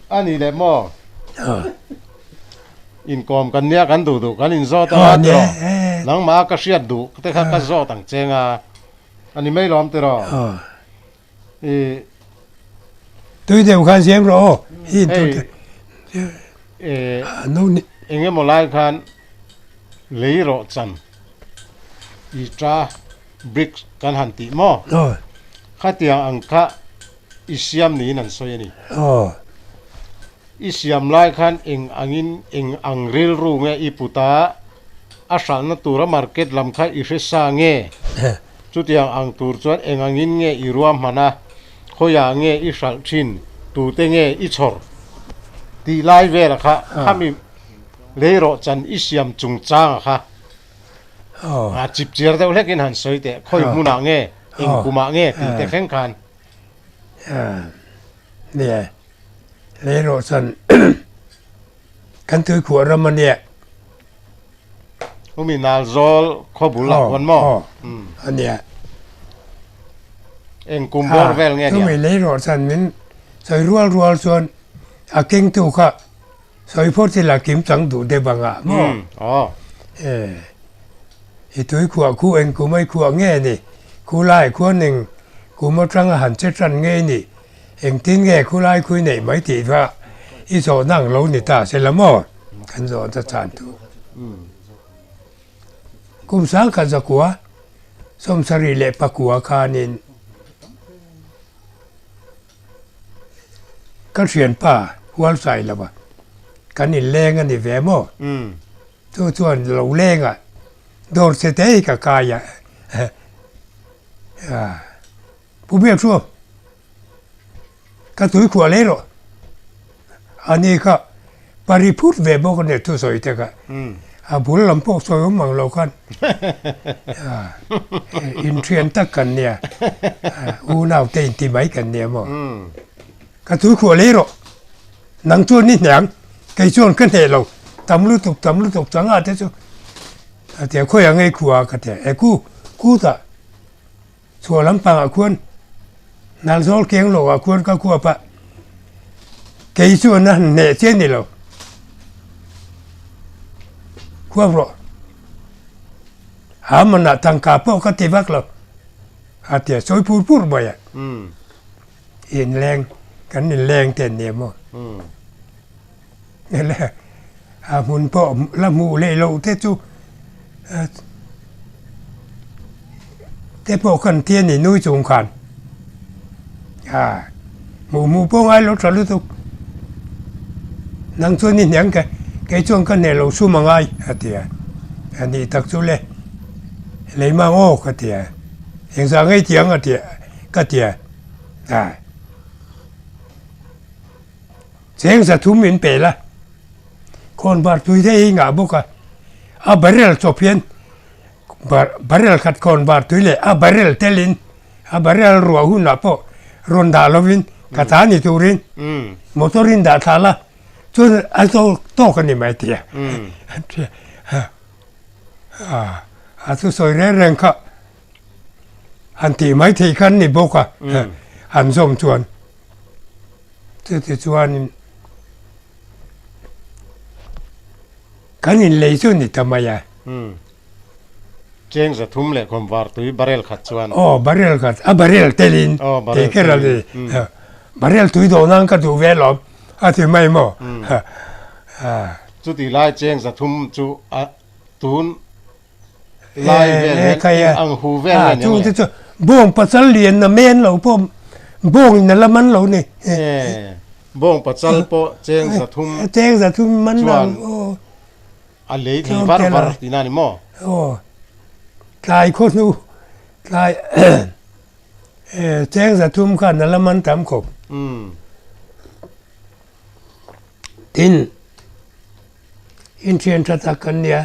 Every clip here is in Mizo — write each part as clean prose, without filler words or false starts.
A ni leh maw? Inkawm kan nia kan duh duh kan inzawt anga tiraw? Nangmah ka hriat duh te kha ka zawt ang cheng a, a ni mai lawm tiraw? I. Tui deuh khan siam rawh aw. Hei eng emaw lai khan lei rawh chan i ta bricks kan han tih maw? Khatiang ang kha i siam niin an sawi a ni. I siam lai khan eng angin eng ang rilru nge i put a, a hralhna tura market lam kha i hre sa nge? Chutiang ang tur chuan eng angin nge i ruahman a, khawiah nge i hralh thin, tute nge i chhawr tih lai vela kha khami leirawh chan i siam chungchanga kha a chipchiar deuh hlekin han sawi teh, khawi hmunah nge, eng kumah nge tih te thleng khan. Nia, leirawh chan kan tuikhuah ram a nia. Umi Nalzawl khaw bul ah khuan maw? Aw, a nia. Eng kum bawr vel nge nia? Chumi leirawh chan min sawi rual rual chuan a kengtu kha sawi phawt ila kim chang duh deuh ang ah maw? Aw. I tuikhuah khu eng kum ai khuah nge ni? Khu lai khuan eng kum atanga han che tan nge ni? Engtin nge khulai khui neih mai tih kha i zawhna ang lo ni ta se la maw? Kan zawh ta chan thu. Kum sangkhat zakua sawmsarih leh pakua khanin ka thianpa Hualsai lova kan inleng a ni ve maw? Chu chuan lo leng a, dawr che te hi ka kai a. Pu Biakchhuak, ka tui khuah leh rawh. A ni kha pari phut ve bawk a nia thusawi te kha. A bul lam pawh sawi awm ang lo khan inthian tak kan nia, unau te inti mai kan nia maw. Ka tui khuah leh rawh, nang chuan i hne ang, kei chuan ka hneh lo, tam lutuk tam lutuk changa te chu a tia khawi ang ei khuah a ka tia, e ku, ku tah. Chhuah lampangah khuan Nalzawl keng lohah khuan ka khuap a, kei chuan a han hneh che ni lo. Khuap rawh. Ha manah tangka pawh ka ti vak lo. A ti a, sawi pur pur mai a. Inleng, kan inleng te an ni a maw? Ele, a hmun pawh la hmuh leh loh te chu te pawh kan ti a ni nui chung khan a hmuh hmuh pawh ngai lo tha lutuk nang chuan i hniang ke kei chuan ka hneh lo sum a ngai a ti a, a nih tak chu le lei mang aw ka ti a engzah ngei ti ang a ti ka ti a a. Cheng 300 min pe la, khawnvar tui te hi ngah bawk a, a barrel chawp hian barrel khat khawnvar tui leh a barrel telin a barrel ruah hunah pawh rawn dah lovin ka ta ni turin motor in dah thla la chuan a tawk tawk a ni mai tia a thusawi reng reng kha han tih mai theih kha an ni bawk a han zawm chuan. Chuti chuanin kan inlei chu ni ta mai a. Cheng 300 leh kawmvar tui barrel khat chuan. Aw barrel khat, a barrel telin tih kher a ni. Barrel tui dawh nan ka duh ve alawm a ti mai maw. Chuti lai cheng 300 chu a tun lai vel hian in ang hu vel nge ni ang le? Chu bawng pachal lian na men lo pawh bawng in a la man lo ni. Bawng pachal pawh cheng 300 cheng 300 man chuan a lei thei var var tihna a ni maw? Aw tlai khaw hnu tlai cheng 300 khan a la man tam khawp. Tin inthian tha tak kan nia.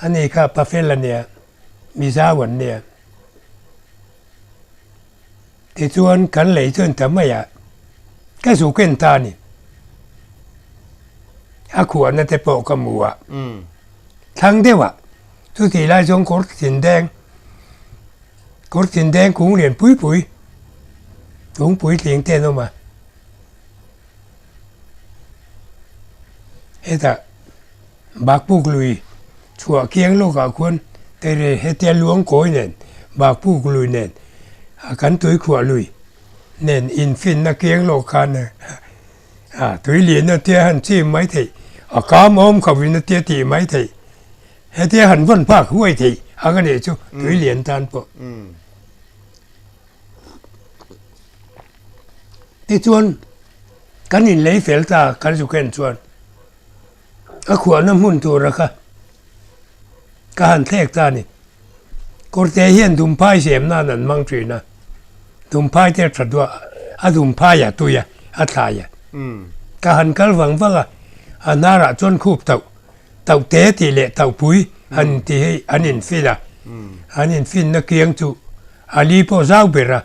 A ni kha Pafel a nia, Mizo an nia. Tichuan kan lei chuan ta mai a, ka zuk en ta a ni. A khuahna te pawh ka hmu a, thlang deuh ah. Chutih lai chuan kawr thin deng, kawr thin deng kung lian pui pui, kung puitling te an awm a. Hetah Bakpuk lui chhuah kiang lawkah khuan Teirei hetia luang kawi nen Bakpuk lui nen a kan tuikhuah lui nen infinna kiang lawk khan a tui lian atia han chim mai theih a kam awm khovin atia tih mai theih hetia han vawn phak huai theih ang a nih chu tui lian tan pawh. Tichuan kan inlei fel ta kan zu ken chuan a khuahna hmun tura kha ka han thlek ta a ni. Kawrte hian dumphai siam nan an hmang thin a, dumphai te a tha duah a dumphai a tui a, a thlai a. Ka han kal vang vang a, a hnarah chuan khup tauh tauh te tih leh tauh pui an ti hi an infin a, an infinna kiang chu a li pawh zau ber a.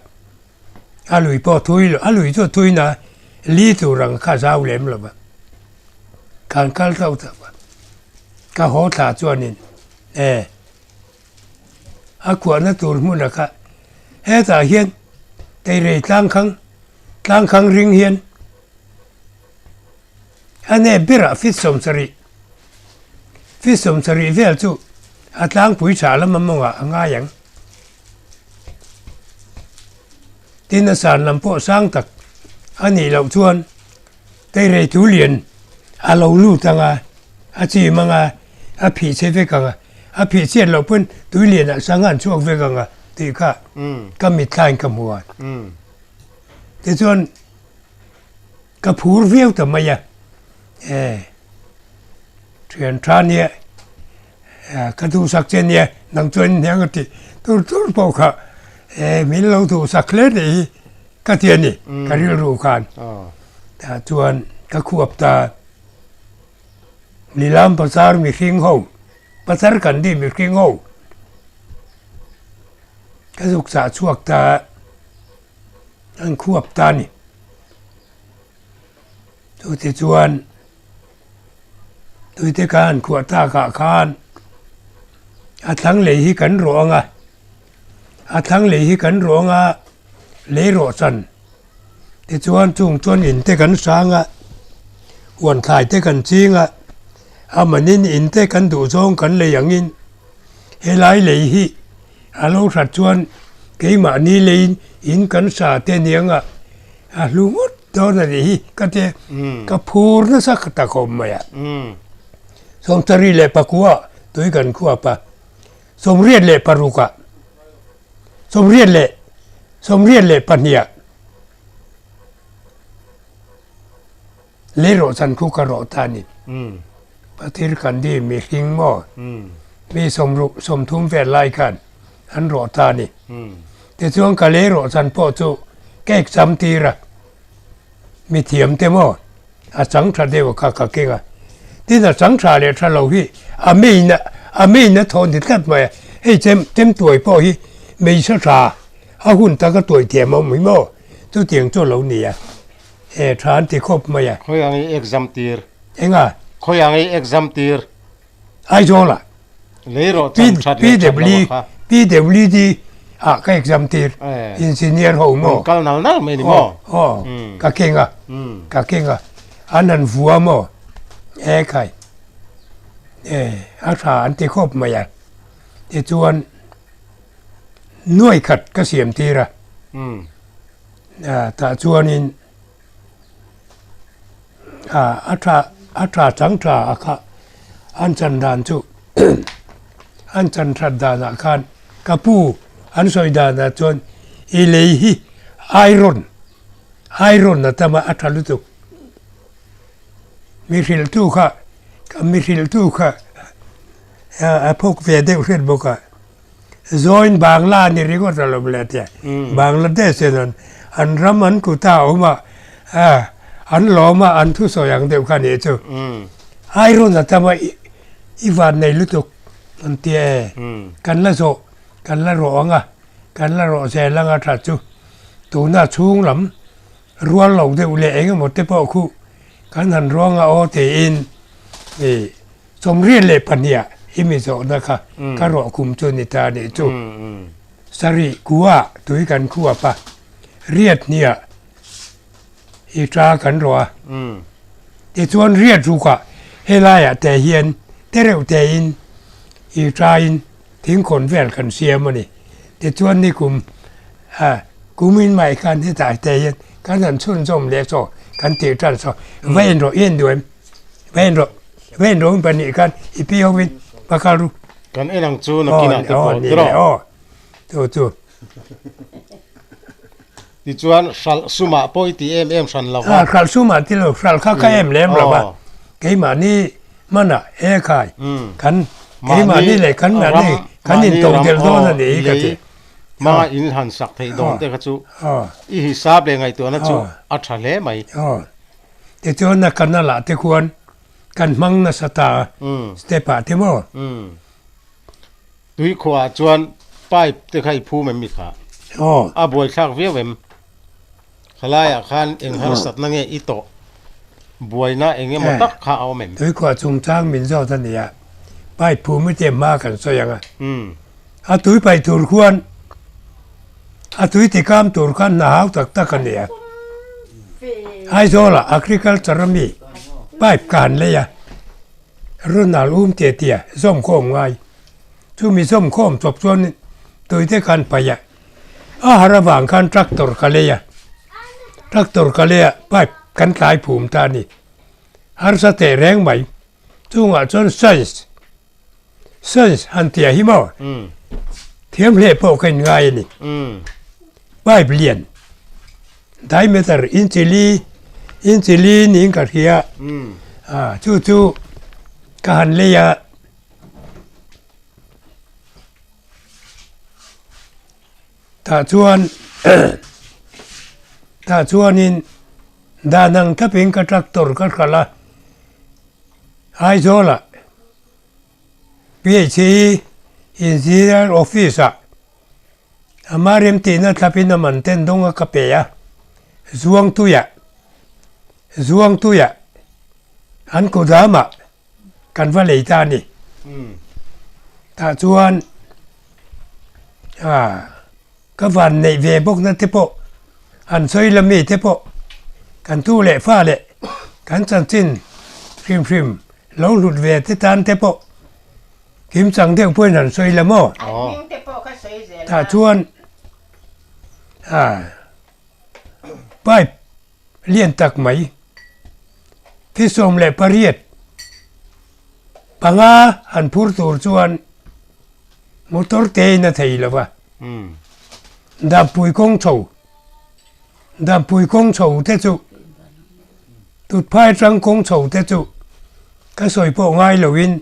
A lui pawh thui lo, a lui chu a thui na li tur ang kha zau lem lo va, kan kal tho tho a, ka haw thla chuanin e a kuahna tur hmuna kha hetah hian teirei tlang khang tlang khang ring hian a nep berah feet 70 feet 70 vel chu a tlangpui tha lama mawngah a ngai ang. Tin a san lam pawh sang tak a nih loh chuan Teirei thu lian a lo lut ang a, a chim ang a, a phih che vek ang a, a phih chiat loh pawn tui lianah sang an chhuak vek ang a tih kha ka mitthlain ka hmu a. Tichuan ka phur viau ta mai a, e thian tha nia Ka duhsak che nia, nang chuan in hniang a tih tur tur pawh kha min lo duhsak hle tih hi ka ti a ni, ka rilru khan. Tah chuan ka khuap ta, Nilam Bazar mihring ho, Bazar kan tih mihring ho ka zuk chah chhuak ta, an khuap ta a ni. Chutichuan. Tuite kha an khuah takah khan a thlang lei hi kan rawh ang a, a thlang lei hi kan rawh ang a, lei rawh chan tichuan chung chuan in te kan hrang a, huan thlai te kan ching a, a manin in te kan duh zawng kan lei angin helai lei hi a lo hrat chuan keimahni leiin in kan sa te aniang a, a hlu ngawt. Dawn a nih hi ka ti ka phur nasa ta khawp mai a. 74 tui kan khuap a, 86 ah, sawmriat leh 82 ah leirawh chan khu ka rawh ta a ni. Pathir kan di mihring maw mi sawmruk 30 vel lai khan an rawh ta a ni. Tichuan ka lei rawh chan pawh chu ka exam tir a, mi thiam te maw a chang tha deuh kha ka keng a, tin a chang tha leh tha lo hi a main a a main a thaw ni tlat mai a, hei chem chem tuai pawh hi meisa tha a hun taka tuai thiam a awm hi maw chutiang chu a lo ni a, e tha an ti khawp mai a. Khawi ang i exam tir? Enga? Khawi ang i exam tir? Aizawl ah. Lei rawh chan that leh that lo kha. PWD ah ka exam tir. Engineer ho maw. Kal nal nal mai ni maw. Aw ka keng a. Ka keng a. An han vua maw. E khai. E a tha an ti khawp mai a. Tichuan nuai khat ka siam tir a. Tah chuanin A tha a tha chang tha a kha an chan dan chu an chan that danah khan ka pu an sawi danah chuan i lei hi iron iron a tam a a tha lutuk mi hrilhtu kha ka mi hrilhtu kha a phawk ve deuh hret bawk a. Join Bangla ni ringawt a lo le tia. Bangladesh in an an ram an kut a awm a, an lawm a, an thusawi ang deuh kha nih chu. Iron a tam a i van nei lutuk an tia e. Kan la zawh, kan la rawh ang a, kan la rawh zel ang a tha chu. Tuna chhung lam rual lo deuh leh eng emaw te pawh khu kan han ruang a aw tiin i 82 ah. I mi zawhna kha ka rawh kum chu ni ta nih chu. Sarih kua tui kan khuap a, riat hniah i ta kan rawh a. Tichuan riat rukah helaiah te hian tereuh tein i tain thingkhawn vel kan siam a ni. Tichuan nikum kumin mai khan hetah te hian kan han chhunzawm leh saw kan tih tan saw va en rawh i en duh em? Va en rawh va en rawh in pahnih khan i pi hovin va kal ru. Kan en ang chu nakinah te pawh tiraw? Aw chu chu. Tichuan hralh sumah pawh i ti em em hran lo va. Hralh sumah ti lo, hralh kha ka em lem lo va. Keimahni hmanah he khai kan keimahni leh kan mahni kan intawng del dawn a ni hi ka ti. Hmanga in han sak theih dawn te kha chu i hisap leh ngaihtuahna chu a tha hle mai. Tichuan a canal ah te khuan kan hmang nasa ta a, step ah te maw. Tui khuaah chuan pipe te kha i phum em mi kha? Aw. A buaithlak viau em? Khalaiah khan eng harsatna nge i tawh? Buaina eng emaw tak kha a awm em? Tui khuah chungchang min zawt a nia, pipe phum i te hma kan sawi ang a. A tui paih tur khuan a tui tikam tur khan hna hau tak tak a nia. Aizawlah agriculture a mi pipe ka han lei a. Ronald um teh tia zawmkhawm ngai. Chumi zawmkhawm chawp chuan tuite khan paih a, a har avang khan tractor ka lei a, tractor ka lei a pipe kan tlai phum ta a ni. Harsa teh reng mai. Chungah chuan science, science han tia hi maw? Thiam hle pawh ka inngai a ni. Pipe lian diameter inchi li inchi li niin ka hria a chu chu ka han lei a tah chuan tah chuanin dan ang thlapin ka tractor ka hralh a Aizawlah PHE Engineer Office ah Ama remtihna thlapin a man ten dawng a ka pe a, Zuangtuiah, Zuangtuiah an kudamah kan va lei ta a ni. Tah chuan ka van neih ve bawkna te pawh an sawi la mi te pawh kan tu leh fa leh kan chanchin hrim hrim lo hlut ve te tan te pawh Kim chang deuh pawhin han sawi la maw? Tah chuan pipe lian tak mai 18 panga han phur tur chuan motor te in a thei lo va. Dampui kawng chho Dampui kawng chho te chu Tutphai atang kawng chho te chu ka sawi pawh ngai loin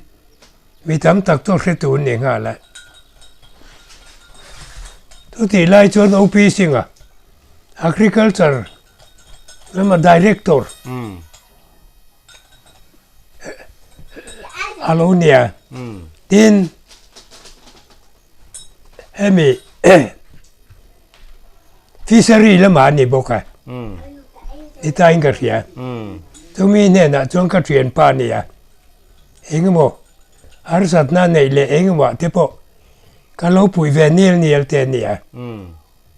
mi tam tak chu hre tur ni nghal a. Chutih lai chuan OP Singh-a Agriculture lama Director a lo nia. Tin, hemi Fishery lamah a ni bawk a, ni tain ka hria. Chumi hnenah chuan ka thianpa a ni a, engemaw harsatna neih leh engemaw ah te pawh ka lo puih ve nial nial te a ni a.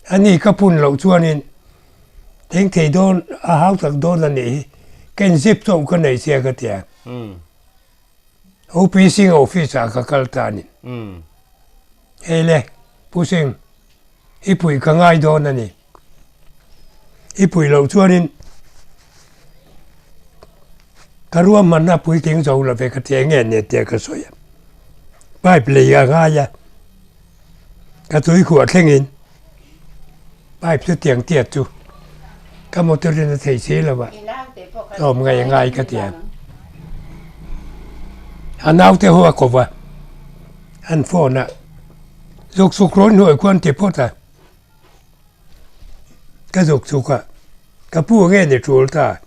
Ani ka pun loh chuanin thleng thei dawn a hau tak dawn a nih hi, ka inzip chauh ka nei sia ka ti a. OP Singh office ah ka kal ta a ni. Hei le, Pu Singh, i puih ka ngai dawn a ni. I puih loh chuanin ka ruahmanna puitling zo lo ve ka ti eng nge ni tia ka sawi a. Pipe lei a ngai a, ka tuikhuah thlengin pipe chu tiang tiat chu ka motor in a thei si lo va, tlawm ngei a ngai ka ti a. A naute ho a ko va, an phone a. Zuk chuk rawn hnuai khuan ti phawt a, ka zuk chuk a, ka pu nge ni tul ta,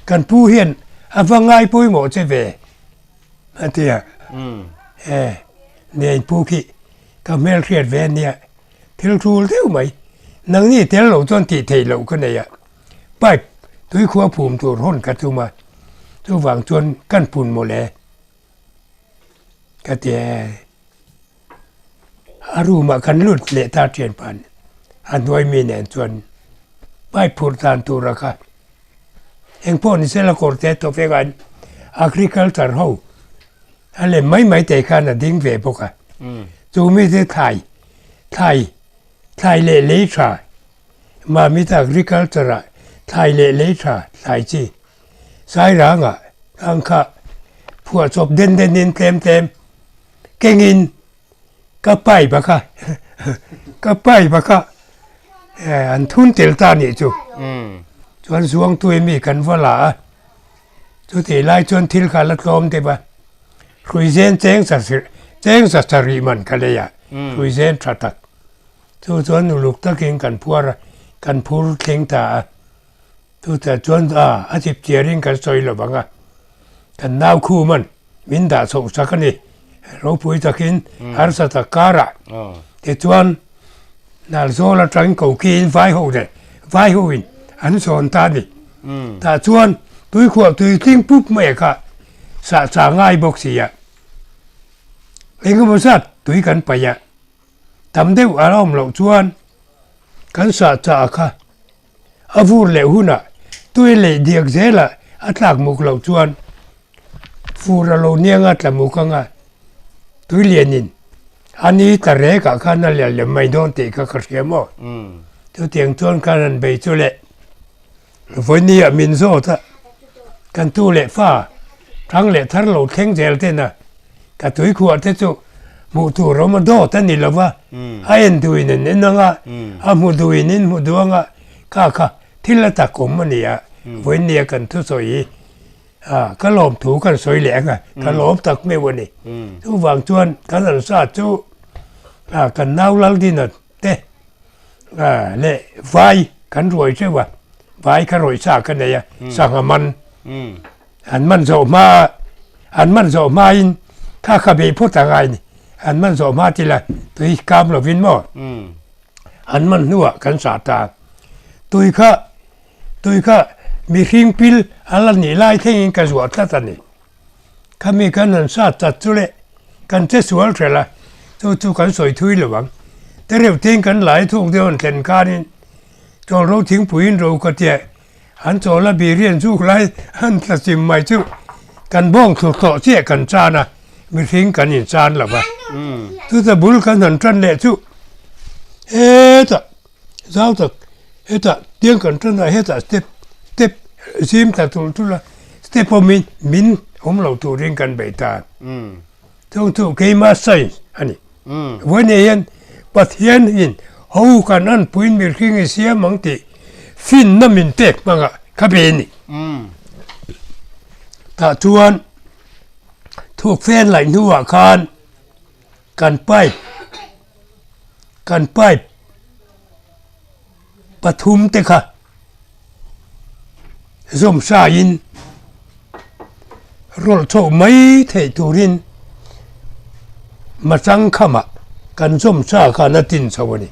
kan pu hian a va ngai pawimawh che ve a ti a, e nen pu khi ka hmelhriat ve ania, thil tul deuh mai, nangni tel lo chuan tih theih loh ka nei a, pipe tuikhua phum tur hawn ka tum a, chuvang chuan kan pun mawle. Ka ti e. A room ah kan lut leh ta thianpa nen, a hnuai mi nen chuan pipe phurh dan tura kha engpawh ni sela kawr te tawp vek a, agriculture ho a lem mai mai te khan a ding ve bawk a, chu mi te thlai thlai thlai leh lei tha Mamit agriculture ah thlai leh lei tha thlai chi Sairangah ang kha phuahchawp den den in tlem tlem kengin ka pipe a kha ka pipe a kha an thun tel ta nih chu chuan zuangtui mi kan va la a chutih lai chuan thil kha la tlawm deuh a hruizen cheng sa cheng sa sarih man ka lei a hruizen tha tak chu chuan uluk takin kan phuar a kan phur thleng ta a. Chutah chuan a a chip chiarin kan sawi lo vang a, kan nau khuman min dah chhoh sak a ni. Ropui takin harsa tak karah tichuan Nalzawl atangin kokiin vai ho leh vai hoin an sawn ta a ni. Tah chuan tuikhuah tui tling pup mai kha sah chah ngai bawk si a, engemaw zat tui kan paih a, tam deuh a awm loh chuan kan sah chah kha. A vur leh hunah tui leh diak zelah a tlak muk loh chuan fur a lo niang a tla muk anga tui lianin a ni tla rekah khan a lian lem mai dawn tih kha ka hria maw? Chutiang chuan khan an bei chu leh vawinia min zawt a, kan tu leh fa thang leh thar lo thleng zel ten a Ka tuikhuah te chu hmuh tur awm a dawt a ni lo va, a en duhin an en ang a, a hmu duhin in hmu duh ang a, kha kha thil a tak awm a ni a, vawinia kan thusawi hi a ka lawm thu kan sawi leh ang a, ka lawm tak meuh a ni. Chuvang chuan kan han sa chu a kan nau Laldina te a leh vai kan ruai teuh a, vai kha rawih sa ka nei a, sangha man. An man zawh hma an man zawh hmain kha kha beih phawt a ngai ni. An man zawh hma tila tui kam lovin maw an man hnuah kan sah ta. Tui kha tui kha mihring pil a la nih lai thlengin ka zuah tlat a ni. Khami kan han sat chat chu le kan che sual hrelh a, chu chu kan sawi thui lo ang. Te reuh tein kan lai thuk deuh an thlen khanin chawlro thingpuiin ro ka tia An chawl a birian zuk lai an tla chim mai chu kan bawng thur tawh chiah kan chan a, mihring kan in chan lo va. Chuta bul kan han tan leh chu hetah zau tak hetah tiang kan tan a hetah step step zim tla tul tul a step awmin min awm lo turin kan bei ta. Chung chu keima science a ni. Vawiin hian Pathian in ho kan anpuiin mihring i siam ang tih finna min pek hmangah ka be a ni. Tah chuan thukfen laih hnuah khan kan pipe kan pipe pathum te kha zawm hrain rawlh chhoh mai theih turin machang khamah kan zawm hra khan a tin chho a ni.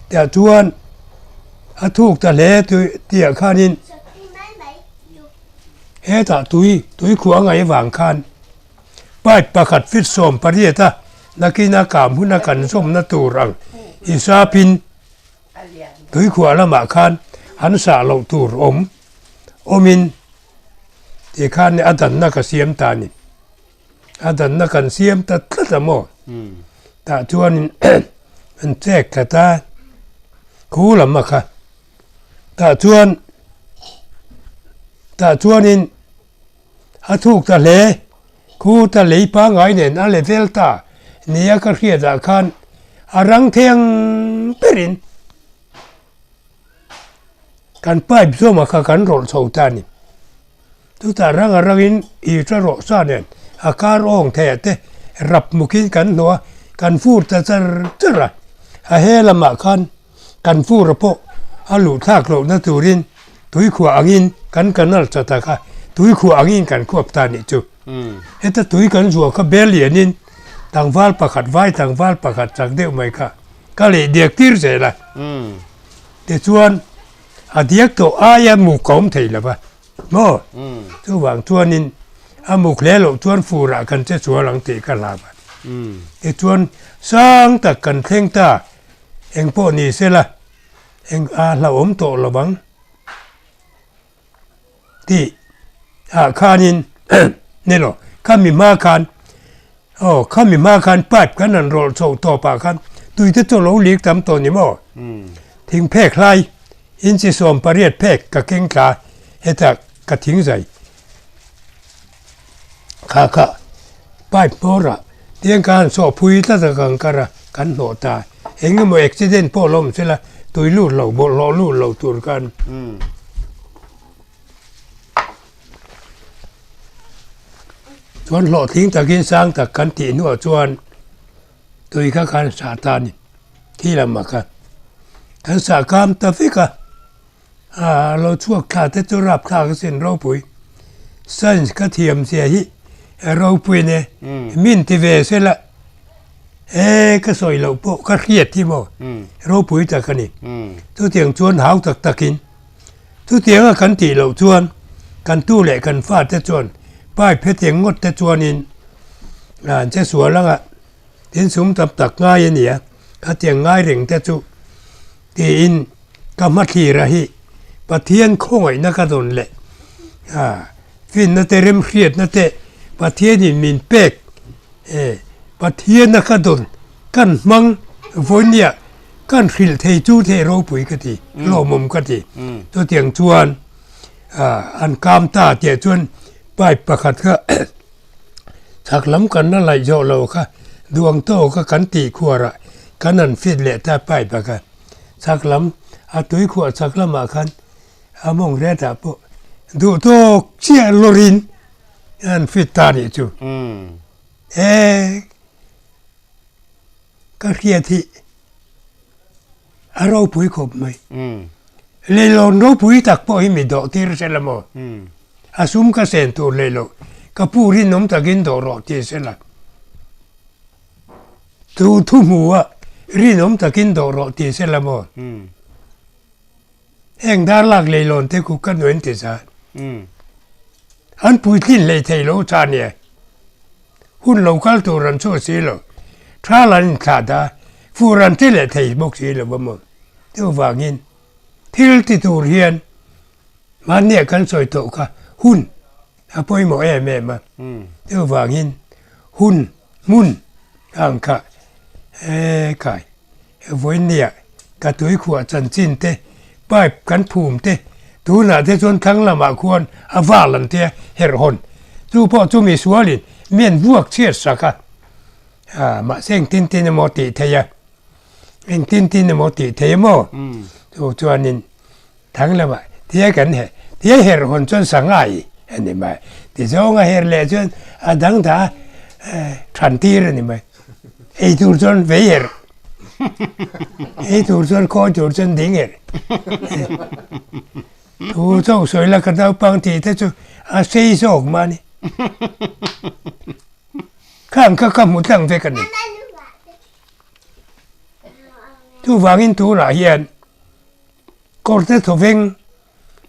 Tiah chuan a thuk ta hle tih ah khanin hetah tui tui khuah a ngaih avang khan pipe pakhat feet 18 a nakina kam huna kan zawmna tur ang hisapin Tuikhuah lamah khan an sah loh tur awm awmin ti khan a danna ka siam ta a ni. A danna kan siam ta tlat a maw? Tah chuanin an chek tlat a, khu lam a kha. Tah chuan tah chuanin a thuk ta hle. Khu ta lei pangngai nen a level ta nia ka hriatah khan a rang thei ang berin kan pipe zawmah kha kan rawlh chho ta a ni. Chutah rang a rangin ita rawh sa nen a kar awng theiah te rap mukin kan hnawh a, kan fur ta char char a. A he lamah khan kan fur pawh a luh thlak lohna turin tuikhuah angin kan canal chat a kha tuikhuah angin kan khuap ta nih chu. Heta tui kan zuah kha bel lianin tlangval pakhat vai tlangval pakhat chak deuh mai kha ka leh diak tir zel a. Tichuan a diak tawh aia muk a awm thei lo va maw? Chuvang chuanin A muk hle loh chuan furah kan che chual ang tih ka hlau a. Tichuan sang tak kan thleng ta, eng pawh ni sela eng a hlauhawm tawh lo ang tih ah khanin ni lo, khami hma khan aw khami hma khan pipe kan han rawlh chhoh tawpah khan tui te chu a lo lik tam tawh ni maw? Thing phek hlai inchi 18 phek ka keng thla hetah ka thing zai. Kha kha pipe hmawr ah tiang khan han sawh phui tlat a kan kar a kan hnawh ta eng emaw accident pawh lo awm sela tui lut lo bawlhhlawh lut lo tur khan chuan hlawhtling takin sang tak kan tih hnuah chuan tui kha khan sah ta a ni khi lamah khan kan sah kam ta vek a. A lo chhuak thla te chu rap thlak asin ropui. Science ka thiam zia hi ropui ne. Min ti ve se la e ka sawi loh pawh ka hriat hi maw ropui tak a ni. Chutiang chuan hau tak takin chutianga kan tih loh chuan kan tu leh kan fa te chuan pipe hetiang ngawt te chuanin an che sual anga tin sum tam tak ngai a nia khatiang ngai reng te chu tiin Ka hmathlir a hi Pathian khawngaihna ka dawn leh a finna te remhriatna te Pathianin min pek e Pathiana ka dawn kan hmang vawinia kan hrilh thei chu thei ropui ka ti lawmawm ka ti chutiang chuan an kam ta tih chuan pipe pakhat kha chhak lam kan la laih zawh lo kha duang tawk a kan tih khuarah kan han fit leh ta pipe a kha. Chhak lam, a tui khuah chhak lamah khan a mawng ret ah pawh duh tawk chiah lawrin an fit ta nih chu. E ka hriat hi a ropui khawp mai. Leilawn ropui tak pawh hi mi dawh tir sela maw? A sum ka sen tur lei loh ka pu rinawm takin dawh rawh ti sela. Chu thu hmu a, rinawm takin dawh rawh ti se la maw? Heng dar lak leilawn te khu ka nuain ti sa. An puitlin hlei thei lo cha nia. Hun lo kal tur an chhuah si lo. Thal an inthlah da, fur an ti leh thei bawk si lo va maw? Chuvangin thil ti tur hian mahnia kan sawi tawh kha hun a pawimawh em em a. Chuvangin hun hmun ang kha e kai vawinia ka tui khuah chanchin te pipe kan phum te tunah te chuan thlang lamah khuan a val an tia herh hawn chu pawh chu misualin mi an vuak chhiat sak a ah mahse engtin tin emaw tih theih a engtin tin emaw tih theih a maw chu chuanin. Thang lamah tia kan he tia her hawn chuan sangai a ni mai. Tizawnga her leh chuan a dang dah than tir a ni mai. Ei tur chuan vei her, ei tur chuan khawi tur chuan ding her. Thu chauh sawi la ka naupang tih te chu a sei zawk mah a ni. Khang kha ka hmu tlang vek a ni. Chuvangin tunah hian Kawrte Thawveng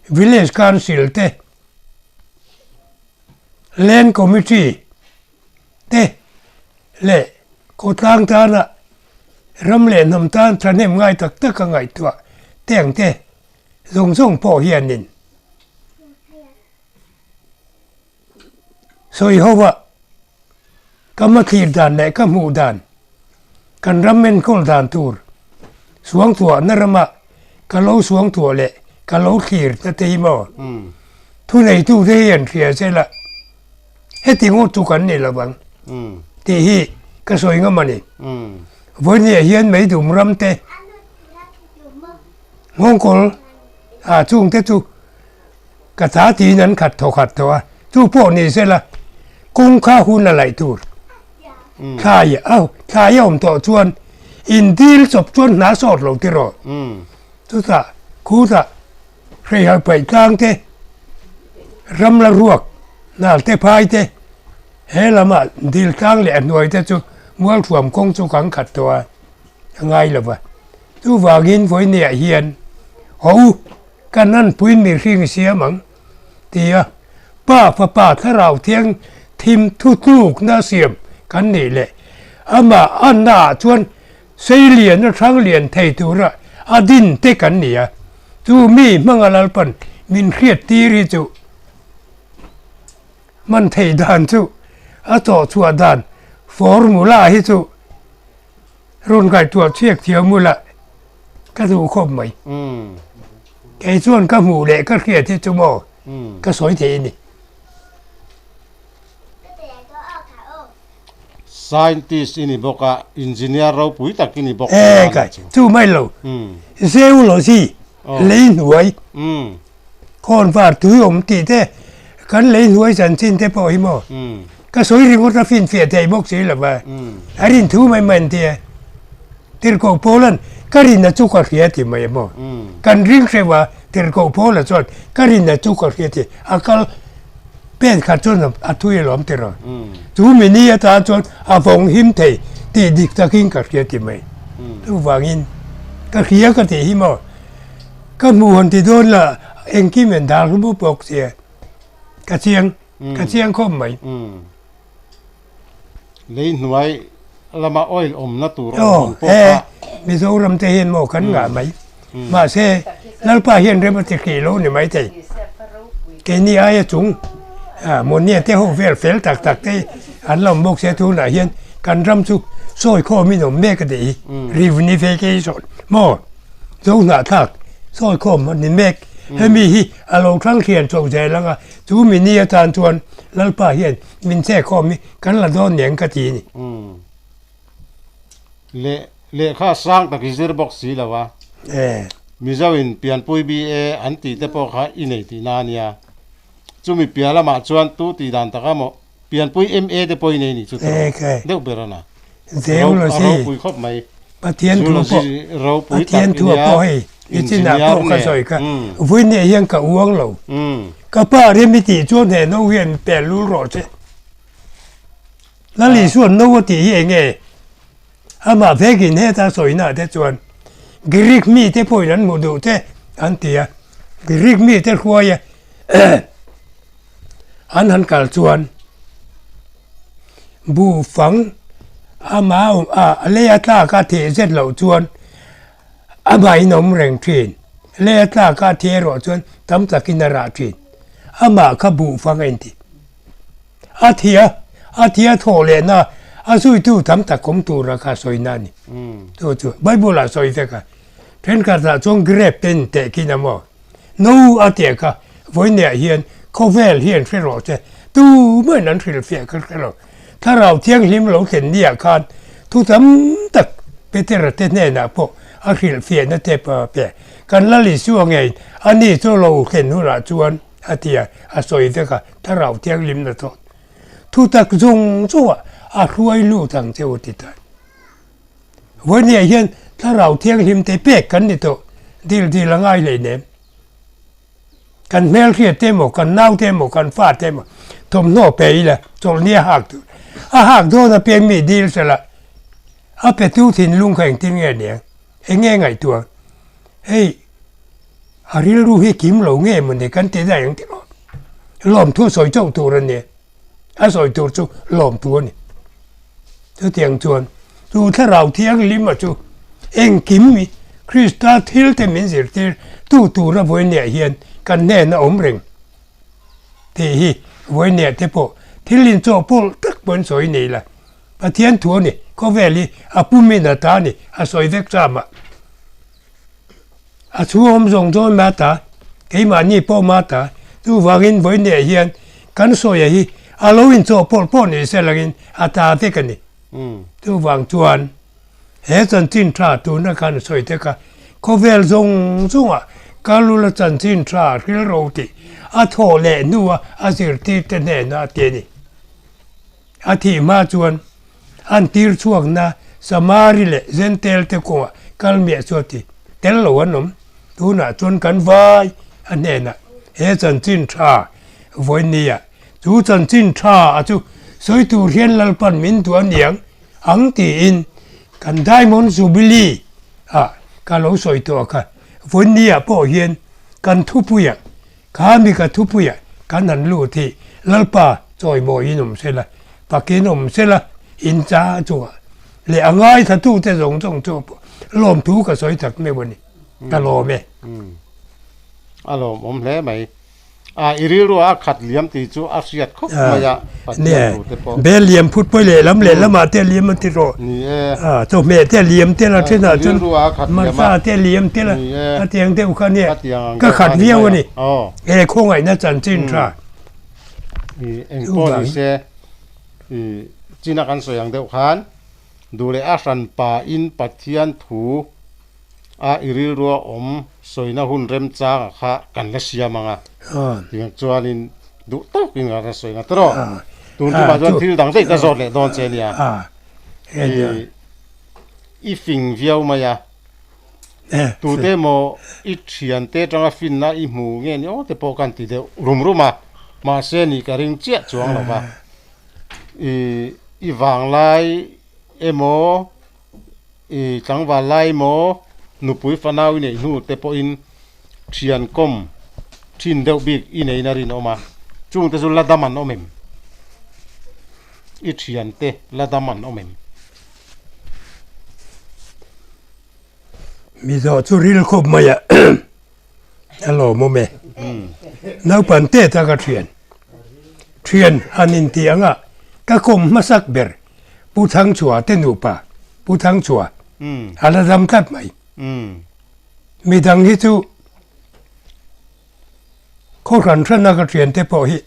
Village Council te, Land Committee te leh khawtlang tana ram leh hnam tan thahnem ngai tak tak a ngaihtuah te ang te zawng zawng pawh hianin sawi ho a ka hmathlir dan leh ka hmuh dan, kan ram enkawl dan tur suangtuahna rama ka lo suangtuah leh ka lo thlir ta te hi maw? Thuneitute hi an hria sela heti ngawt chu kan ni lo vang tih hi ka sawi ngam a ni. Vawinia hian Meidum ram te, Nghawngkawl ah chungte chu Ka ta tiin an khat thaw khat tawh a, chu pawh ni sela kawng kha hun a laih tur thlai a thlai a awm tawh chuan in dil chawp chuan hna sawt lo tiraw chutah khutah hreihal paih tlang te ram la ruak nal te phai te he lamah dil tlang leh a hnuai te chu mualthuam kawng chu kan khat tawh a a ngai lo va chuvangin vawinia hian haw u. Kan anpuiin mihring siam ang, ti a. Pa, Fapa, Thlarau Thiang thim thutlukna siam kan nih leh amah annaah chuan seilian a hrang lian thei tura a din te kan ni a, chu mi hmanga Lalpan min hriat tir hi chu hman theih dan chu a chawhchhuah dan formula hi chu rawn ngaihtuah chhiak thiam ula ka duh khawp mai. Kei chuan ka hmuh leh ka hriat hi chu maw ka sawi thei a ni. Scientist i ni bawk a, engineer ropui tak i ni bawk a kai chu mai lo. Geology lei hnuai khawnvar tui awm tih te kan lei hnuai chanchin te pawh hi maw ka sawi ringawt a finfiah thei bawk si lo va, a rin thu mai mai an ti a. Tirhkoh Paula'n ka rinna chu ka hria ti mai a maw? Kan ring hreuh a, Tirhkoh Paula chuan ka rinna chu ka hria ti a kal pen khat chuan a thui alawm tiraw? Chu mi ni atan chuan a vawng him thei tih dik takin ka hria ti mai. Chuvangin ka hria ka tih hi maw? Ka hmuh han ti dawn la engkim en dar hlu bawk sia ka chiang ka chiang khawp mai. Lei hnuai lama oil awmna tur awm ang pawh kha. Mizoram te hian maw kan ngah mai. Mahse, Lalpa hian rem a ti hrih lo ni maithei. Keini aia chung Monia te ho vel fel tak tak te an lo awm bawk sia tunah hian kan ram chu sawi khawmin awm mek a tih hi. Reunification maw Zo hnahthlak sawi khawm a ni mek. Hemi hi a lo thlang thian chho zel ang a, chu mi ni atan chuan Lalpa hian Min che khawm hi kan la dawn nen ka ti a ni. Leh lehkha sang tak i zir bawk si lo a. Mizo in pianpui BA an tih te pawh kha i nei tihna a nia. Chumi piah lamah chuan tu tih dan taka maw pianpui MA te pawh i nei nih chu tawh deuh ber a na. Zeology ropui khawp mai. Pathian thu pawh ropui tak Pathian thu pawh hei i chinah pawh ka sawi kha vawiin hian ka uang lo. Ka pa rem i tih chuan he no hian pel lul rawh che. Lal Isuan no a tih hi eng nge? Amah vekin heta sawina te chuan Greek mite pawhin an hmu duh che an ti a. Greek mite hruaia an han kal chuan Buhfang ama awm a, a lei a tlak a theh zet loh chuan amah in awm reng thin. Lei a tlak a theh erawh chuan tam takin a rah thin. Amah kha buhfang a inti. A thih a, a thih a thawh lehna a zuitu tam tak awm tura kha sawina a ni. Chu chu Bible ah sawi vek a. Thenkhatah chuan grape te intehkhin a maw? No a tih kha vawineah hian khawvel hian hre rawh se, tumahin an hrilhfiah kha hre lo. Thlarau Thianghlim lo thlen niah khan thu tam tak Petera te hnenah pawh a hrilhfiahna te pe. Kan Lal Isua ngeiin ani chu lo thlen hunah chuan a ti a, a sawi vek a, Thlarau Thianghlimna chuan thutak zawng zawngah a hruai lut ang che u ti ta. Vawinia hian Thlarau Thianghlim te pek kan ni tawh, dil dil a ngai hleinem. Kan hmelhriat te emaw, kan nau te emaw, kan fa te emaw thawmhnaw pe ila chawlhni a hak tur. A hak dawn apiang mi dil sela a petu thinlung kha engtin nge niang? Eng nge ngaihtuah? Hei a rilru hi kim lo nge mawni kan ti daih ang tiraw? Lawmthu sawi chauh tur a nia. A sawi tur chu lawmtu a ni. Chutiang chuan chu Thlarau Thianghlim a chu engkim mi Krista thil te min zirtir tu tura vawinia hian kan hnena awm reng tih hi vawinia te pawh thil inchawhpawlh tak pawhin sawi nei la. Pathian thu a ni, khawvel hi a pumin a ta a ni, a sawi vek ta mah. A chhung awm zawng zawng ma ta, keimahni pawh ma ta, chuvangin vawiineh hian kan sawia hi a lo inchawhpawlh pawh ni se langin a ta vek a ni. Chuvang chuan he chanchin tha tuna khan sawi te kha khawvel zawng zawngah ka lula chanchin tha rilro tih a thawh leh hnua a zirtirte hnena a ti a ni. A thih hma chuan an tir chhuakna Samari leh Jentail te kawngah kal miah chu a ti. Tel lo an awm. Tunah chuan kan vai a hnenah he chanchin tha vawinia chu chanchin tha a chu sawi tur hian Lalpan min duh a niang ang tiin kan Diamond Jubilee ah ka lo sawi tawh a kha. Vawinia pawh hian kan thupuiah kha mi ka thupuiah kan han lut hi Lalpa chawimawiin awm sela, fakin awm sela, in cha chungah leh a ngaithlatute zawng zawng chu lawmthu ka sawi tak meuh a ni. Ka lawm e. A lawmawm hle mai. A i rilru a khat liam tih chu a hriat khawp mai a, Pathian thu te pawh. Bel liam phut pawi leh lam leh lamah te a liam an ti rawh. Ni e. Chawhmeh te a liam tel a, thenah chuan marsa te a liam tel a, khatiang deuh kha nia ka khat viau a ni. He khawngaihna chanchin tha. Eng pawh ni se china kan sawi ang deuh khan duh leh a hranpa in Pathian thu a i rilrua awm sawina hun remchanga kha kan la siam ang a, tiang chuanin duh tawkin kan la sawi ang a tawh. Tun tumah chuan thil dang daih ka zawt leh dawn che nia. I fing viau mai a, tute emaw i thiante atanga finna i hmu nge ni aw te pawh kan ti deuh rum rum a, mahse nih ka ring chiah chuang lo va. I vanglai emaw I tlangval lai maw nupui fanau i neih hnu te pawhin thian kawm thin deuh bik i neiin a rinawm a, chungte chu la dam an awm em? I thiante la dam an awm em? Mizo chu ril khawp mai a a lawmawm e. Naupang te taka thian thian han intih anga ka kawm hmasak ber Pu Thangchhuah te nupa Pu Thangchhuah a la dam tlat mai. Midang hi chu khaw hran hrana ka thiante pawh hi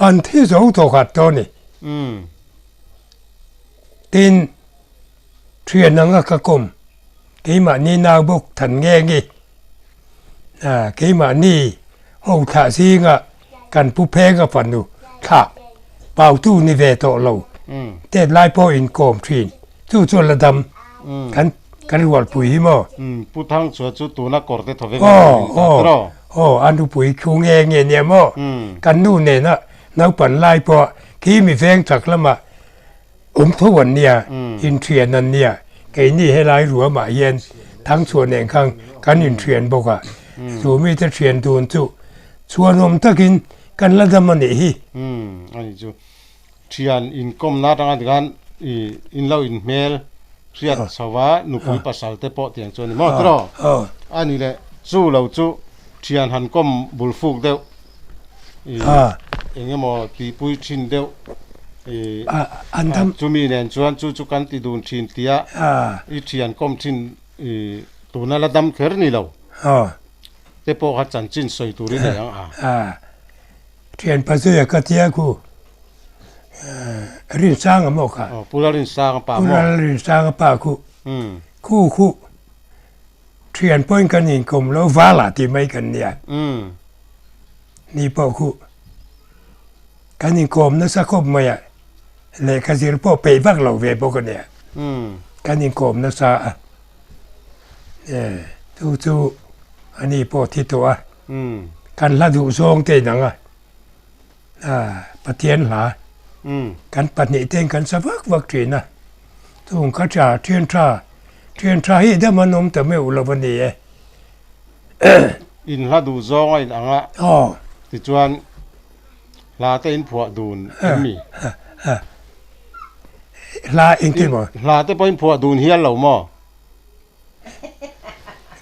an thi zo tawh khat tawh a ni. Tin, thian anga ka kawm keimahni nau bawk than nge nge keimahni ho thlah zinga kan pu phenga fanu thlah pautu ni ve tawh lo tet lai pawh inkawm thin chu chu la dam kan kan rualpui hi maw Pu Thangchhuah chu tuna kawr te thaw vek aw aw a nupui thu nge nge nia maw kan nu nena naupan lai pawh khi mi veng chak lamah Awm tho an nia, inthian an nia, keini helai ruamah hian Thangchhuah nen khan kan inthian bawk a, chu mite thian dun chu chhuanawm takin kan la dam a nih hi. Umm a nih chu. Thian inkawmna atanga tikhan i in lo inhmel hriat chho va, nupui pasal te pawh tiang chu a ni maw tiraw? A nih leh chu lo chu thian han kawm bul fuk deuh. Eng emaw tihpui thin deuh chumi nen chuan chu chu kan ti dun thin tia i thian kawm thin tuna la dam kher ni lo te pawh kha chanchin sawi tur i nei ang a. Thian pazuia ka tia khu Rinsanga maw kha? Pu Lalrinsanga pa maw? Pu Lalrinsanga pa khu khu khu Thian pawhin kan inkawm lo vala tih mai kan nia. Ni pawh khu kan inkawm nasa khawp mai a, lehkha zir pawh peih vak lo ve bawk a nia. Kan inkawm nasa a, chu chu a ni pawh thi tawh a, kan hla duh zawng te inang a, Pathian hla kan pahnih ten kan sa vak vak thin a, chung kha tha thian tha thian tha hi dam an awm ta meuh lo a ni e. In hla duh zawng a in ang a, tichuan hla te in phuah dun em mi? Hla engtin maw? Hla te pawh in phuah dun hial lo maw?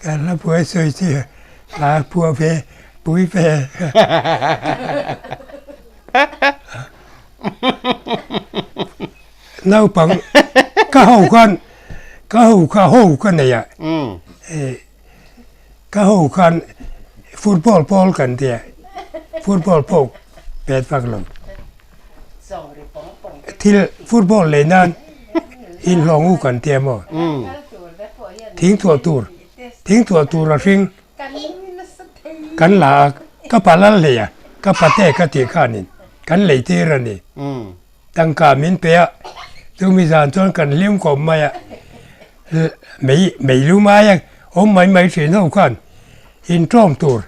Kan hla phuah sawi chi hla phuah ve pui ve. Naupang ka ho khan ka ho kha ho ka nei a ka ho khan football pawl kan tia football pawh pet vak lo. Thil football lei nan inhlawng u kan tia maw? Thing thuah tur thing thuah tur a hring kan la a ka pa lal hlei a ka pate ka tih khanin kan lei tir a ni. Tangka min pe a chumi zan chuan kan hlim khawp mai a mei mei lum aia awm mai mai thin ho khan intawm tur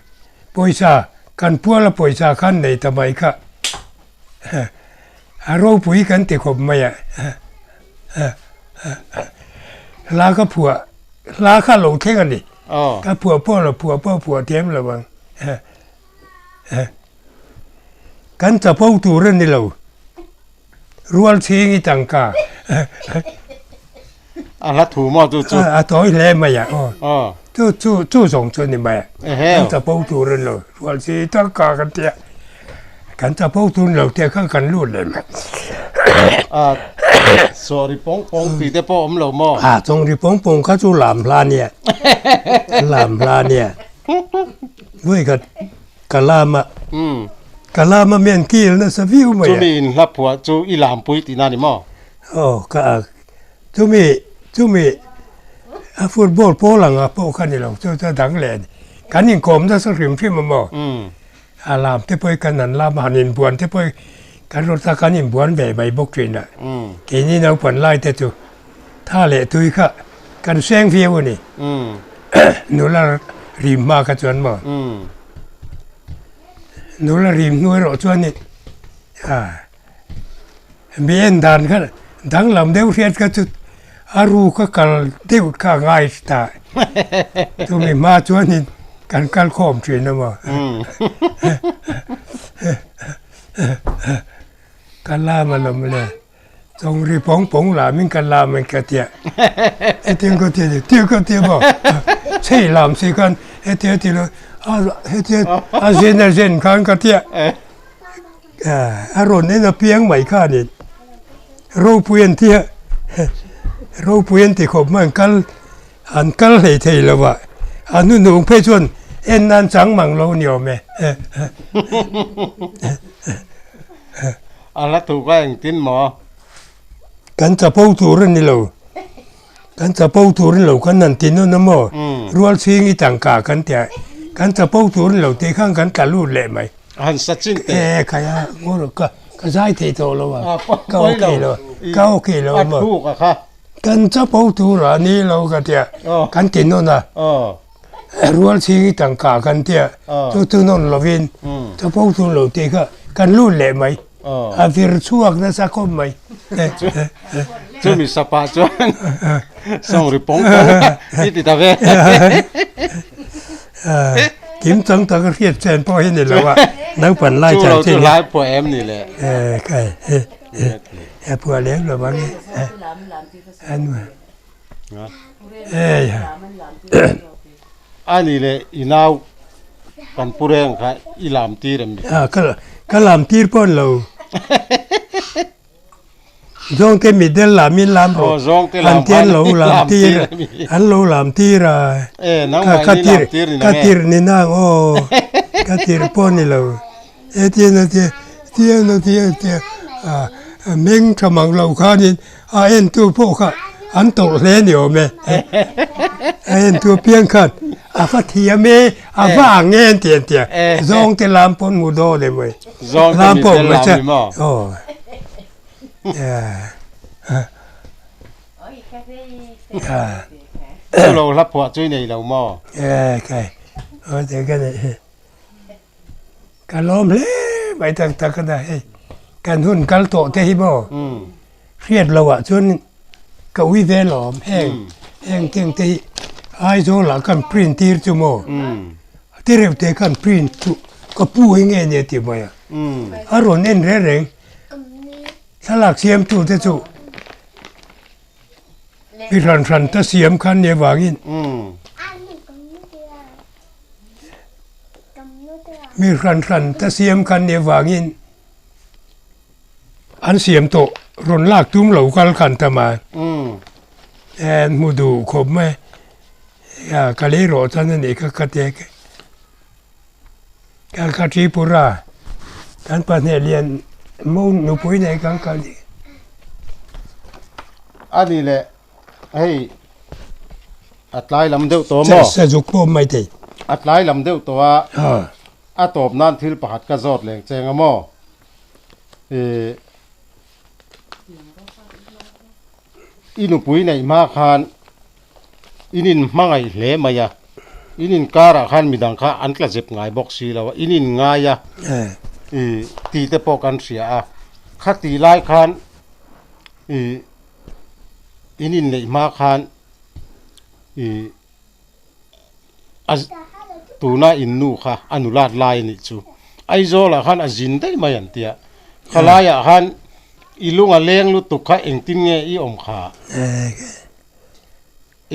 pawisa kan puala pawisa khan nei ta mai kha. A ropui kan ti khawp mai a, hla ka phuah, hla kha lo thleng a ni, ka phuah pawh lo phuah pawh phuah thiam lo ang. Kan chapo tur a ni lo. Rual chhing i tangka. A hla thu maw chu chu? A tawi hle mai a aw. Chu chu chu zawng chu a ni mai a. Kan chapo tur a ni lo. Rual chhing i tangka kan tia. Kan chapo tur a ni lo tia khan kan lut leh mai. A sawh ri pawng pawng tih te pawh awm lo maw? A chawng ri pawng pawng kha chu lam hla nia. Lam hla nia. Vawi khat Ka lam a, ka lam a mian kil nasa viau mai a. Chumi in hla phuah chu i lampui tihna a ni maw? Aw, ka a, chumi, chumi a football pawl anga pawh kha ni lo, chu chu a dang leh a ni. Kan inkawm nasa hrim hrim a maw? A lam te pawh hi kan han lam a, han inbuan te pawh hi kan rawt a, kan inbuan ve mai bawk thin a. Keini naupan lai te chu tha leh tui kha kan seng viau a ni. Nula rim hma kha chuan maw? Nula rim hnu erawh chuan i mi en dan kha danglam deuh hriat kha chu a ru kha kal deuh kha a ngai ta. Chumi hma chuanin kan kal khawm thin a maw? Ka lam alawm le. Chawng ri pawng pawng lam in ka lam in ka tia. Hetiang ka tia ni, tia ka tia maw? Chhei lam si khan hetia ti lo, a hetia a zen a zen khan ka tia. A rawn en a piang mai khanin ropui an tia, ropui an ti khawp mai an kal an kal hlei thei lo a, a hnuhnung phei chuan en nan chang mang lo ni awm e. A hla thu kha engtin maw? Kan chapo tur a ni lo. Kan chapo tur a ni lo kan han ti nawn a maw? Rual chhing i tangka kan ti a, kan chapo tur a ni lo tih khan kan tla lut leh mai. A han sa chin teh. E khai a, ngaw ka ka zai thei tawh lo a, ka okay lo, ka okay lo a maw? A thluk a kha. Kan chapo tur a ni lo ka ti a, kan ti nawn a. Rual chhing i tangka kan tia chu chu nawn lovin chapo tur lo tih kha kan lut leh mai a vir chhuak nasa khawp mai. Chumi sapa chuan sawng ri pawng pawng i ti ta ve. Kim chang tak a hriat chen pawh hi ni lo a naupang lai chan chin. Chu lo chu lai phuah em ni le. Kai he phuah lem lo ang e. A ni leh i nau kan pu reng kha i lam tir em ni? Ka lam tir pawh an lo. Zawngte mitdel lam in lam rawh. An ti an lo lam tir an lo lam tir a. Ka tir ka tir ni nang aw ka tir pawh ni lo. Hetiang a tia tiang a tia tia a meng tha mang lo khanin a entu pawh kha an tawrh hle ni awm e. A entu apiang khan a va thiam e, a va ang e an ti an tia. Zawngte lam pawh an hmu dawn em mai. Lam pawh awm mai che. Aw. Chu lo hla phuah chu i nei lo maw? E kai. Aw te ka nei. Ka lawm hle mai tak tak a hei kan hun kal tawh te hi maw hriat loh ah chuan ka ui ve lawm heng heng teng te hi Aizawl ah khan print tir chu maw te reuh te khan print chu ka pu hi nge nia ti mai a a rawn en reng reng thlalak siam tu te chu mi hran hran ta siam khan nia vangin. Mi hran hran ta siam khan nih avangin an siam tawh rawn lak tum lo kal khan ta mai an hmu duh khawp mai a ka lei rawh chuan a nih kha ka ti a ka Tripura kan pahnih lian mo nupui nei kan kal a ni leh Hei a tlai lam deuh tawh maw? Sa zuk pawh mai thei. A tlai lam deuh tawh a, a tawp nan thil pakhat ka zawt leng cheng a maw? Ih i nupui neih hma khan in in hmangaih hle mai a, in inkarah khan midang kha an tla zep ngai bawk si lo a, in in ngai a ih tih te pawh kan hria a, khati lai khan ih In inneih hma khan ih a tuna in nu kha a nulat lai a nih chu. Aizawlah khan a zin daih mai an tia. Khalaiah khan i lung a leng lutuk kha engtin nge i awm kha?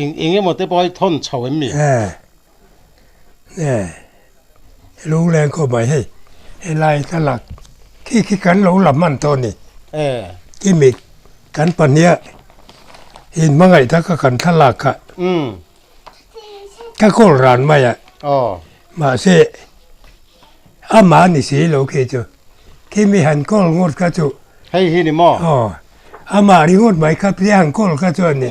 Eng eng emaw te pawh hi thawn chho em mi? Lung leng khawp mai hei, helai thlalak khi khi kan lo la hman tawh a ni. Khi mi kan pahniha inhmangaih taka kan thlalak kha ka kawl ran mai a, mahse amah ni si lo khi chu, khi mi han kawl ngawt kha chu. Hei hi ni maw? Aw, amah ringawt mai kha tia han kawl kha chu a ni.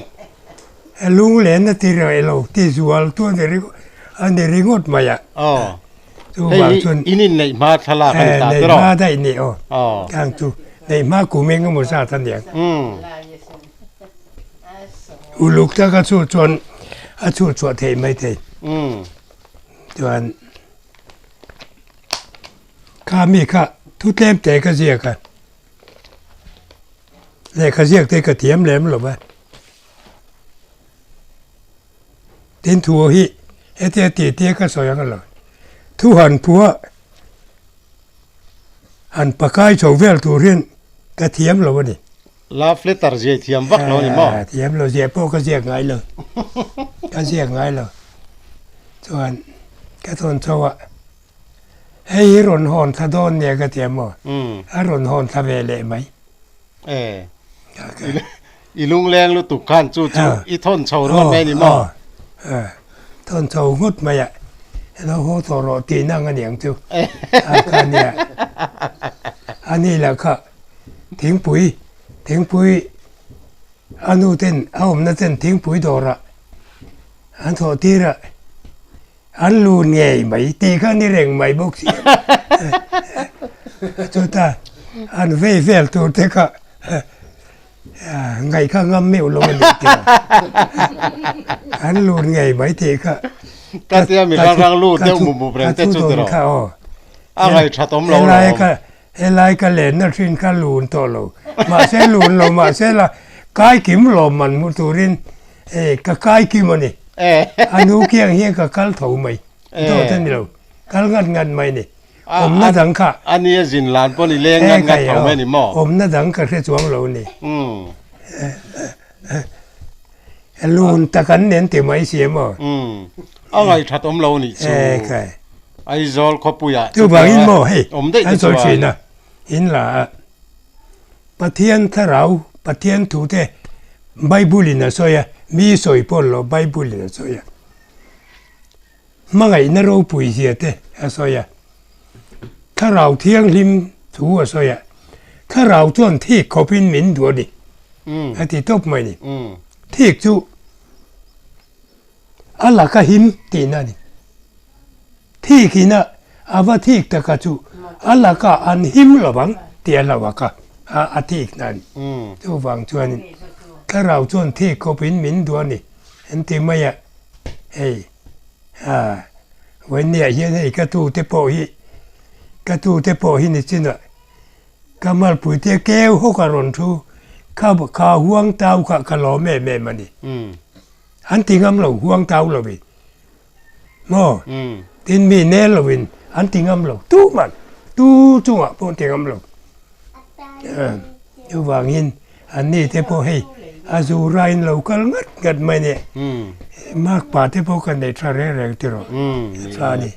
Lunglen a ti reh lo ti zual tu a ni ringawt mai a. Aw, hei hi in inneih hma thlalak a ni ta tiraw? Neih hma daih ni aw, khang chu neih hma kum eng emaw zat a niang. Uluk taka chu chuan a chhuh chhuah theih maithei. Chuan kha mi kha thu tlem te ka ziak a, lehkha ziak te ka thiam lem lo va. Tin thu hi hetia tih tia ka sawi ang lo. Thu han phua han pakai chho vel tur hian ka thiam lo a ni. Love letter ziah thiam vak lo a ni maw? Thiam lo ziah pawh ka ziak ngai lo. Ka ziak ngai lo. Chuan ka thawn chho a, hei hi rawn hawn thla dawn nia ka ti a maw? A rawn hawn thla ve leh mai. E, i lungleng lutuk khan chu chu i thawn chho ringawt mai a ni maw? Thawn chho ngawt mai a, lo haw tawh rawh tih nang a niang chu. A kha nia. A ni lah kha thingpui, thingpui a nu ten a awmna ten thingpui dawrah an thawh tir a, An lu ngei mai tih kha ni reng mai bawk si. Chuta an vei vel tur te kha ngaih kha ngam meuh lo a ni tih. An lu ngei mai tih kha. Ka tia mi rang rang lu deuh mup mup reng te chu tiraw. A ngaih that awm lo lo. Helai ka lenna hrin kha lun tawh lo. Mahse lun lo mahse la kai kim lawm man hmu turin e ka kai kim a ni. A nu kiang hian ka kal tho mai. Dawt a ni lo. Kal ngat ngat mai ni. Awmna dang kha. A nia zin lan pawh ni leng ngat ngat tho mai ni maw? Awmna dang ka hre chuang lo ni. Lun tak an nen ti mai si maw? A ngaihṭhat awm lo nih chu. Aizawl khawpuiah Chuvangin maw hei kan sawi thin a, in la a Pathian thlarau, Pathian thu te Bible in a sawi a, mi sawi pawh lo Bible in a sawi a, hmangaihna ropui zia te a sawi a, thlarau thianghlim thu a sawi a, thlarau chuan thik khawpin min duh a ni a ti tawp mai ni. Thik chu A laka him tihna a ni. Thik ina a va thik taka chu a laka an him lo vang tih a lo a ka a thik na a ni. Chuvang chuanin thlarau chuan thik khawpin min duh a ni an ti mai a, hei a vawinia hian hei ka tute pawh hi ka tute pawh hi nichinah Ka malpuite keu hawk a rawn thu, kha kha huang tau kha ka lawm em em a ni. An ti ngam lo, huang tau lovin. Maw? Tin mi nel lovin an ti ngam lo, tu man, tu chungah pawh an ti ngam lo. Chuvangin an ni te pawh hei a zu rain lo kal ngat ngat mai nia. Makpa te pawh ka nei tha reng reng tiraw, tha a ni.